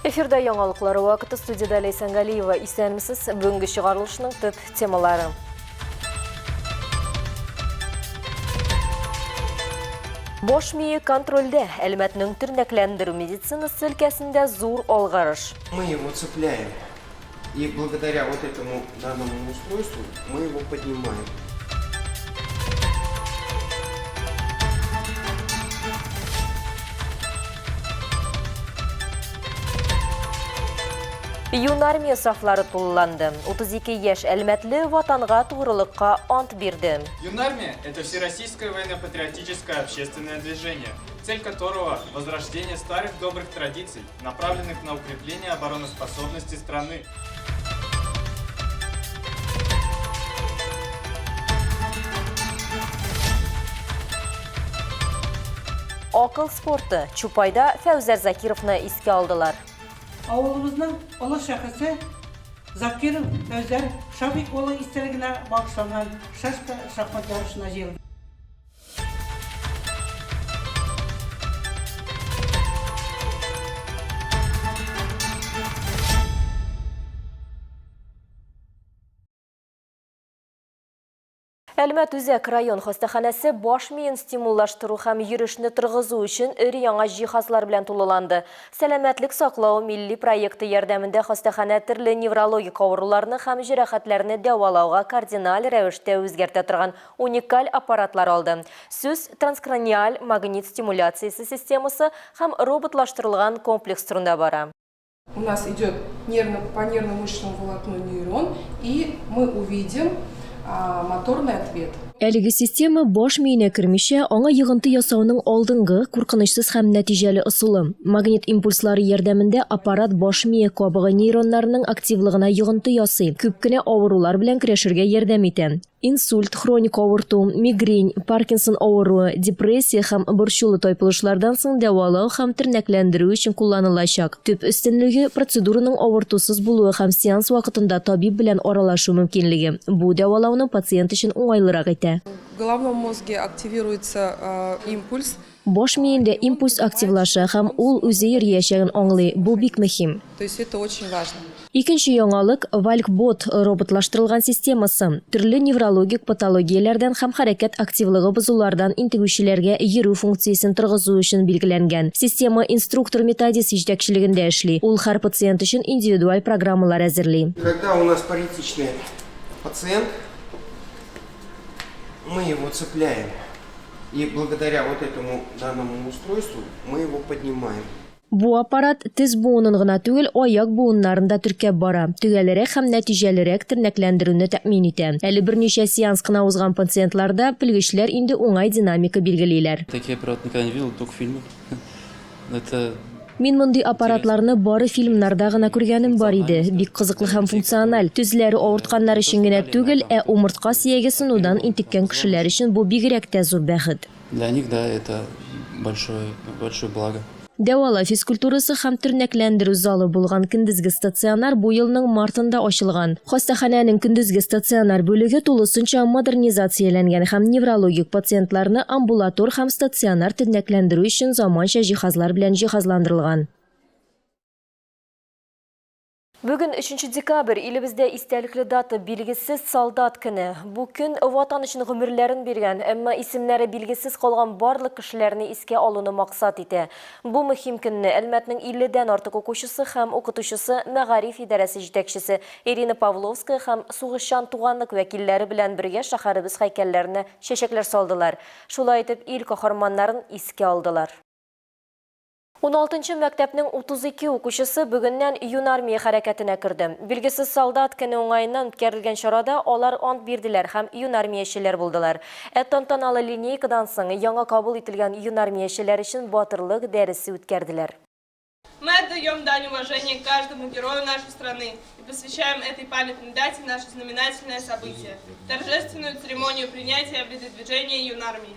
Эфирда яңалыклар вакыты студиядә Ләйсән Галиева. Исәнмесез. Бүгенге чыгарылышның төп темалары. Баш мие контрольдә. Әлмәтнең тернәкләндерү медицинасы өлкәсендә зур алгарыш. Мы его цепляем. И благодаря вот этому данному устройству мы его поднимаем. Юнармия сафлары тулыланды. 32 яшь әлмәтле ватанга тугрылыкка ант бирде. Юнармия – это всероссийское военно-патриотическое общественное движение, цель которого – возрождение старых добрых традиций, направленных на укрепление обороноспособности страны. Акыл спорты. Чупайда Фәүзәр Закировны искә алдылар. Авылыбызның олы шәхесе Закиров Фәүзәр Шафик улы истәлегенә багышланган шашка-шахмат ярышына җыелды. Әлмәт үзәк район хастаханәсе баш миен стимуллаштыру һәм йөрешне торгызу өчен өр-яңа җиһазлар белән тулыланды. Сәламәтлек саклау милли проекты ярдәмендә хастаханә төрле неврологик авыруларны һәм җәрәхәтләрне дәвалауга кардиналь рәвештә үзгәртә торган уникаль аппаратлар алды. Сүз транскраниаль магнит стимуляциясе системасы һәм роботлаштырылган комплекс турында бара. У нас идет нервно, по нервно-мышечному волокну нейрон, и мы увидим моторный ответ. Әлеге система баш миенә кермичә, аңа йогынты ясауның алдынгы, куркынычсыз һәм нәтиҗәле ысулы. Магнит импульслары ярдәмендә аппарат баш мие кабыгы нейроннарының активлыгына йогынты ясый, күп кенә авырулар белән көрәшергә ярдәм итә. Инсульт, хроник авырту, мигрень, Паркинсон авыруы, депрессия һәм борчулы тайпылышлардан соң дәвалау һәм тернәкләндерү өчен кулланылачак. Төп өстенлеге, процедураның авыртусыз булуы һәм сеанс вакытында табиб белән аралашу мөмкинлеге. Бу дәвалауны пациент өчен уңайлырак итә. В головном мозге активируется импульс. Баш миендә импульс активлаша һәм ул үзе йөриячәген аңлый, бу бик мөһим. То есть это очень важно. Икенче яңалык, Валькбот роботлаштырылган системасы. Төрле неврологик патологияләрдән һәм хәрәкәт активлыгы бозулардан интегүчеләргә йөрү функциясен торгызу өчен билгеләнгән. Система инструктор-методист җитәкчелегендә эшли, ул һәр пациент өчен индивидуаль программалар әзерли. Когда у нас паретичный пациент, мы его цепляем. И благодаря вот этому данному устройству мы его поднимаем. Бу аппарат тез буынын гына түгел, аяк буыннарын да теркәп бара, төгәлрәк һәм нәтиҗәлерәк тернәкләндерүне тәэмин итә. Әле берничә сеанс кына узган пациентларда белгечләр инде уңай динамика билгелиләр. Такие аппараты никогда не видел, только в фильмах. Это Мин мондый аппаратларны бары фильмнарда гына күргәнем бар иде. Бик кызыклы һәм функциональ. Тезләре авыртканнар өчен генә түгел, ә умыртка сөяге сынудан интеккән кешеләр өчен бу бигрәк тә зур бәхет. Для них, да, это большое, большое благо. Дәвалау физкультурасы һәм тернәкләндерү залы булган көндезге стационар бу елның мартында ачылган. Хастаханәнең көндезге стационар бүлеге тулысынча модернизацияләнгән һәм неврологик пациентларны амбулатор һәм стационар тернәкләндерү өчен заманча җиһазлар белән җиһазландырылган. Бүген 3 декабрь, илебездә истәлекле дата, билгесез солдат көне. Бу көн Ватан өчен гомерләрен биргән, әмма исемнәре билгесез калган барлык кешеләрне искә алуны максат итә. Бу мөһим көнне Әлмәтнең 50 дән артык укучысы һәм укытучысы, мәгариф идарәсе җитәкчесе Ирина Павловская һәм сугышчан туганлык вәкилләре белән бергә шәһәребез һәйкәлләренә чәчәкләр салдылар. Шулай итеп, ил каһарманнарын искә алдылар. 16нчы мәктәпнең 32 укучысы бүгеннән Юнармия хәрәкәтенә керде. Билгесез солдат көне уңаеннан үткәрелгән чарада алар ант бирделәр һәм юнармиячеләр булдылар. Ә тантаналы линейкадан соң яңа кабул ителгән юнармиячеләр өчен батырлык дәресе үткәрделәр. Мы отдаем дань уважения каждому герою нашей страны и посвящаем этой памятной дате наше знаменательное событие – торжественную церемонию принятия в ряды движения Юнармии.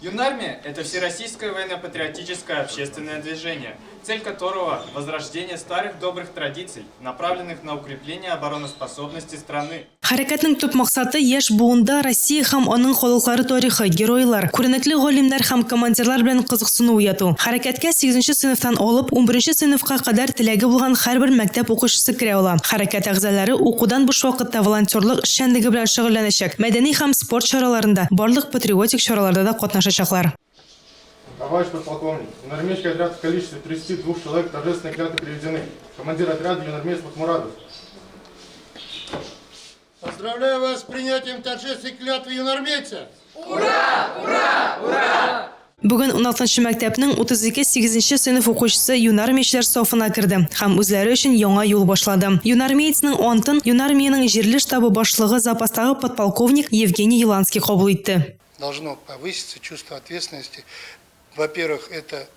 Юнармия – это всероссийское военно-патриотическое общественное движение, цель которого – возрождение старых добрых традиций, направленных на укрепление обороноспособности страны. Хәрәкәтнең төп максаты, яшь буында Россия һәм аның халыклары тарихы, геройлар, күренекле галимнәр һәм командирлар белән кызыксыну уяту. Хәрәкәткә сигезенче сыйныфтан алып унберенче сыйныфка кадәр теләге булган һәрбер мәктәп укучысы керә ала. Хәрәкәт әгъзалары укудан буш вакытта волонтерлык эшчәнлеге белән шөгыльләнәчәк, мәдәни һәм спорт чараларында, барлык патриотик чараларда да катнашачаклар. Товарищ подполковник, юнармейский отряд в количестве 32 человек торжественной клятвы приведены. Командир отряда юнармеец Мухмурадов. Поздравляю вас с принятием торжественной клятвы юнармейца! Ура! Ура! Ура! Бүген уналтынчы мәктәпнең 32 сигезенче сыйныф укучысы юнармиячеләр сафына керде һәм үзләре өчен яңа юл башлады. Юнармеецның антын Юнармиянең җирле штабы башлыгы запастагы подполковник Евгений Еланский кабул итте. Должно повыситься чувство ответственности. Во-первых, это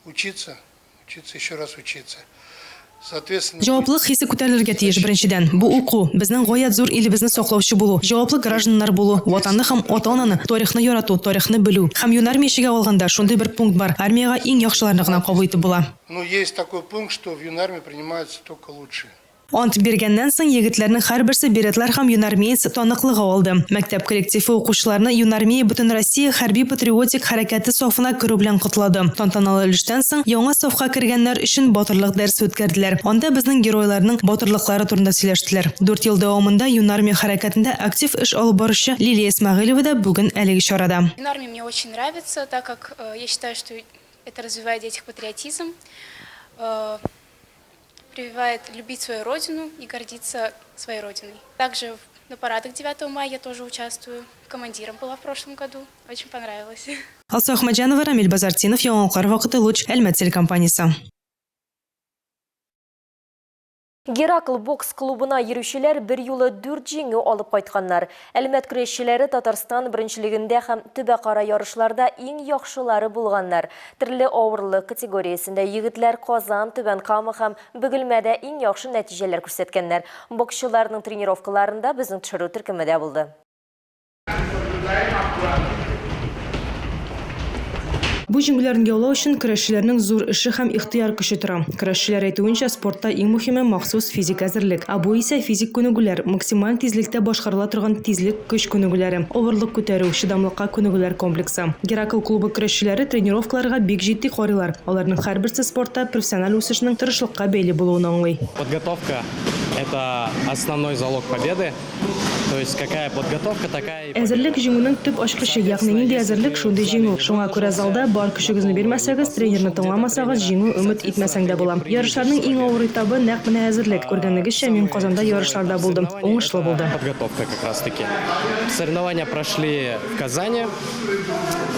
учиться, учиться, еще раз учиться. Соответственно, Җаваплылык хисе күтәрелергә тиеш, беренчедән, бу уку, безнең гаять зур илебезне саклаучы булу, җаваплы гражданнар булу, Ватанны һәм ата-ананы, тарихны ярату, тарихны белү. Һәм юнармиячегә алганда, шундый бер пункт бар, армиягә иң яхшыларны гына кабул итеп була. Ну, есть такой пункт, что в юнармию принимаются только лучшие. Ант биргәннән соң, егетләрнең һәрберсе беретлар һәм юнармеец таныклыгы алды. Мәктәп коллективы укучыларны Юнармия Бөтенроссия хәрби-патриотик хәрәкәте сафына керү белән котлады. Тантаналы өлештән соң, яңа сафка кергәннәр өчен батырлык дәресе үткәрделәр. Анда безнең геройларның батырлыклары турында сөйләштеләр. Дүрт ел дәвамында Юнармия хәрәкәтендә актив эш алып баручы Лилия Исмәгыйлева да бүген әлеге чарада. Юнармия мне очень нравится, так как я считаю, что это развивает в детях патриотизм, прививает любить свою родину и гордиться своей родиной. Также на парадах 9 мая я тоже участвую. Командиром была в прошлом году. Очень понравилось. Алсу Әхмәтҗанова, Рамил Базартдинов, Яңалыклар вакыты, Луч, Әлмәт телекомпаниясе. Геракл бокс клубына йөрүчеләр берьюлы дүрт җиңү алып кайтканнар. Әлмәт көрәшчеләре Татарстан беренчелегендә һәм төбәкара ярышларда иң яхшылары булганнар. Төрле авырлык категориясендә егетләр Казан, Түбән Кама һәм Бөгелмәдә иң яхшы нәтиҗәләр күрсәткәннәр. Боксчыларның тренировкаларында безнең төшерү төркеме дә булды. Бу җиңүләрне яулау өчен көрәшчеләрнең зур эше һәм ихтыяр көче тора. Көрәшчеләр әйтүенчә, спортта иң мөһиме, махсус физик әзерлек. Ә бу исә физик күнегүләр, максималь тизлектә башкарыла торган тизлек, көч күнегүләре, авырлык күтәрү, чыдамлыкка күнегүләр комплексы. Геракл клубы көрәшчеләре тренировкаларга бик җитди карыйлар. Аларның һәрберсе спортта профессиональ үсешнең тырышлыкка бәйле булуын аңлый. Подготовка, это основной залог победы. То есть какая подготовка, такая и победа. Әзерлек, җиңүнең төп ачкычы, ягъни нинди әзерлек, шундый җиңү. Шуңа күрә залда бар көчегезне бирмәсәгез, тренерны тыңламасагыз, җиңү өмет итмәсәң дә була. Ярышларның иң авыр этабы нәкъ менә әзерлек. Күргәнегезчә, мин Казанда ярышларда булдым. Уңышлы булды. Подготовка как раз таки. Соревнования прошли в Казани.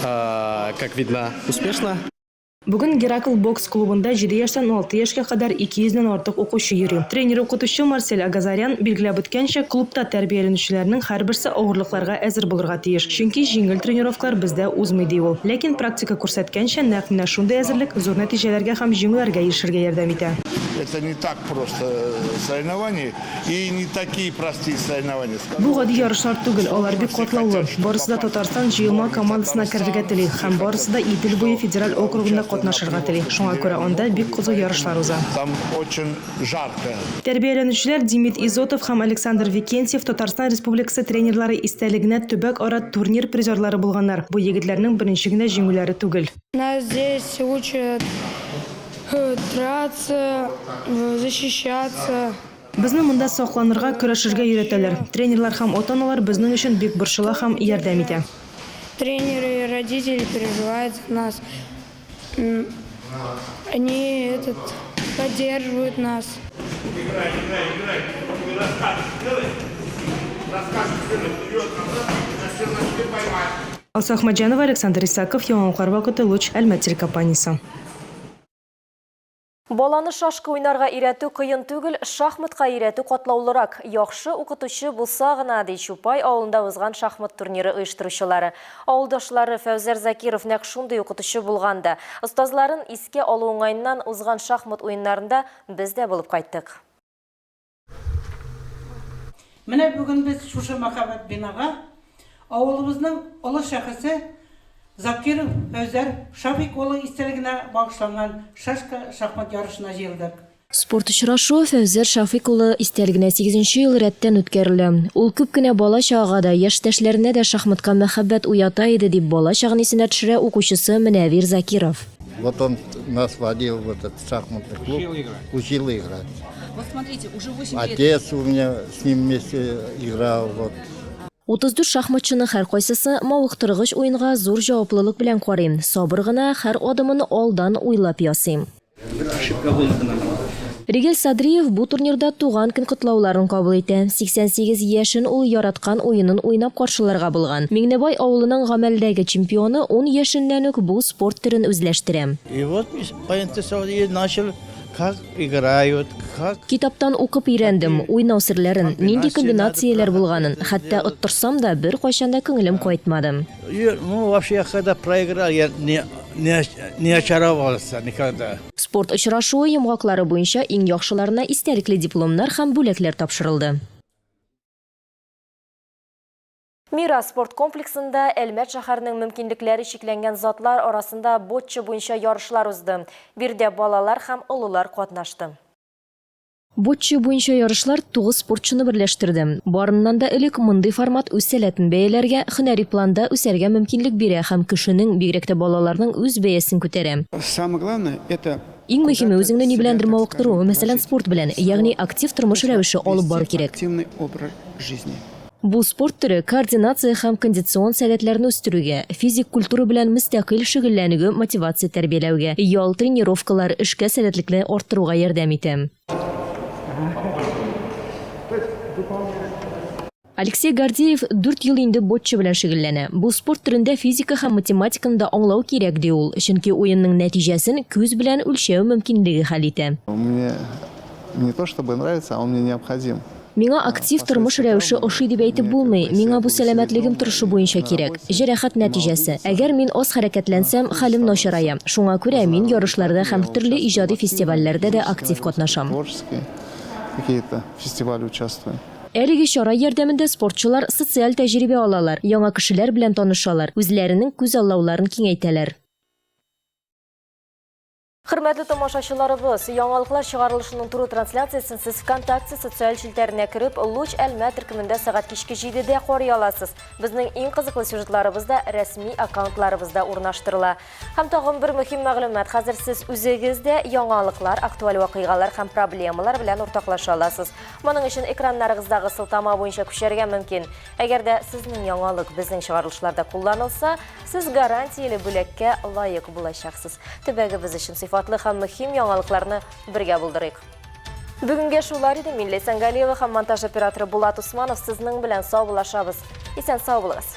Как видно, успешно. Бүген Геракл бокс клубында җиде яшьтән уналты яшькә кадәр 200 дән артык укучы йөри. Тренер-укытучы Марсель Агазарян билгеләп үткәнчә, клубта тәрбияләнүчеләрнең һәрберсе авырлыкларга әзер булырга тиеш, чөнки җиңел тренировкалар бездә узмый, ди ул. Ләкин практика күрсәткәнчә, нәкъ менә шундый әзерлек зур нәтиҗәләргә һәм җиңүләргә ирешергә ярдәм итә. Это не так просто соревнования и не такие простые соревнования. Бу гади ярышлар түгел, алар бик катлаулы. Барысы да Татарстан җыелма командасына керергә тели һәм барысы да Идел буе федераль округында катнашырга тели. Шуңа күрә анда бик кызу ярышлар уза. Там очень жарко. Тәрбияләнүчеләр Демид Изотов һәм Александр Викентьев Татарстан Республикасы тренерлары истәлегенә төбәк-ара турнир призерлары булганнар. Бу егетләрнең беренче генә җиңүләре түгел. Нас здесь учат драться, защищаться. Безне монда сакланырга, көрәшергә өйрәтәләр. Тренерлар һәм ата-аналар безнең өчен бик борчыла һәм ярдәм итә. Тренеры и родители переживают за нас. Они этот, поддерживают нас. Играй, играй, играй. Ты раскат сделай. Раскат сделай. Вперед, назад. На все поймать. Алсу Әхмәтҗанова, Александр Исаков, Яңалыклар вакыты, Луч, Әлмәт телекомпаниясе. Баланы шашка уйнарга өйрәтү кыен түгел, шахматка өйрәтү катлаулырак. Яхшы укытучы булса гына, ди Чупай авылында узган шахмат турниры оештыручылары. Авылдашлары Фәүзәр Закиров нәкъ шундый укытучы булган да. Остазларын искә алу уңаеннан узган шахмат уеннарында без дә булып кайттык. Менә бүген без шушы мәһабәт бинага авылыбызның олы шәхесе Закиров Фәүзәр Шафик улы истәлегенә багышланган шашка-шахмат ярышына җыелдык. Спорт очрашуы Фәүзәр Шафыйк улы истәлегенә сигезенче ел рәттән үткәрелә. Ул күп кенә бала-чагага да, яшьтәшләренә дә шахматка мәхәббәт уята иде, дип бала чагын исенә төшерә укучысы Мөнәвир Закиров. Вот он нас водил в этот шахматный клуб. Учил играть. Учил играть. Вот смотрите, уже 8 лет. Отец у меня с ним вместе играл. Вот. 34 шахматчының һәркайсысы мавыктыргыч уенга зур җаваплылык белән карый, сабыр гына һәр адымын алдан уйлап ясый. Ригель Садриев бу турнирда туган көн котлауларын кабул итә. 88 яшен ул яраткан уенын уйнап каршыларга булган. Миңнебай авылының гамәлдәге чемпионы ун яшеннән үк бу спорт төрен үзләштерә. И вот поинтересовался и начал как играют, как. Китаптан укып өйрәндем, уйнау серләрен, нинди комбинацияләр булганын. Хәтта оттырсам да, беркайчан да күңелем кайтмады. И, ну, вообще, я когда проиграл, я не, не, не очаровался никогда. Спорт очрашуы йомгаклары буенча иң яхшыларына истәлекле дипломнар һәм бүләкләр тапшырылды. Мирас спорт комплексында Әлмәт шәһәренең мөмкинлекләре чикләнгән затлар арасында ботча буенча ярышлар узды. Биредә балалар һәм олылар катнашты. Ботча буенча ярышлар тугыз спортчыны берләштерде. Барыннан да элек, мондый формат үз сәләтен бәяләргә, һөнәри планда үсәргә мөмкинлек бирә һәм кешенең, бигрәк тә балаларның үз бәясен күтәрә. Самое главное, это Иң мөһиме, үзеңне ни беләндер мавыктыру, мәсәлән, спорт белән, ягъни актив тормыш рәвеше алып бару кирәк. Активный образ жизни. Бу спорт төре координация һәм кондицион сәләтләрне үстерүгә, физик культура белән мөстәкыйль шөгыльләнүгә мотивация тәрбияләүгә, ял, тренировкалар, эшкә сәләтлекне арттыруга ярдәм итә. Алексей Гордеев дүрт ел инде ботча белән шөгыльләнә. Бу спорт төрендә физика һәм математиканы да аңлау кирәк, ди ул, чөнки уенның нәтиҗәсен күз белән үлчәү мөмкинлеге хәл итә. Мне не то чтобы нравится, а он мне необходим. Миңа актив тормыш рәвеше ошый дип әйтеп булмый, миңа бу сәламәтлегем торышы буенча кирәк. Җәрәхәт нәтиҗәсе. Әгәр мин аз хәрәкәтләнсәм, хәлем начарая. Шуңа күрә мин ярышларда һәм төрле иҗади фестивальләрдә дә актив катнашам. Әлеге чара ярдәмендә спортчылар социаль тәҗрибә алалар, яңа кешеләр белән танышалар, үзләренең күзаллауларын киңәйтәләр. Хөрмәтле тамашачыларыбыз, яңалыклар чыгарылышының туры трансляциясен сез ВКонтакте социаль челтәренә кереп, Луч Әлмә төркемендә сәгать кичке 7-дә карый аласыз. Безнең иң кызыклы сюжетларыбыз да рәсми аккаунтларыбызда урнаштырыла. Һәм тагын бер мөһим мәгълүмат, хәзер сез үзегез дә яңалыклар, актуаль вакыйгалар һәм проблемалар белән уртаклаша аласыз. Моның өчен экраннарыгыздагы сылтама буенча күчәргә мөмкин. Әгәр дә сезнең яңалык безнең чыгарылышларда кулланылса, сез гарантияле бүләккә лаек булачаксыз. Төбәгебез өчен сыйфатлы һәм мөһим яңалыкларны бергә булдырыйк. Бүгенгә шулар иде. Мин Ләйсән Галиева һәм монтаж операторы Булат Усманов сезнең белән саубуллашабыз. Исән сау булыгыз.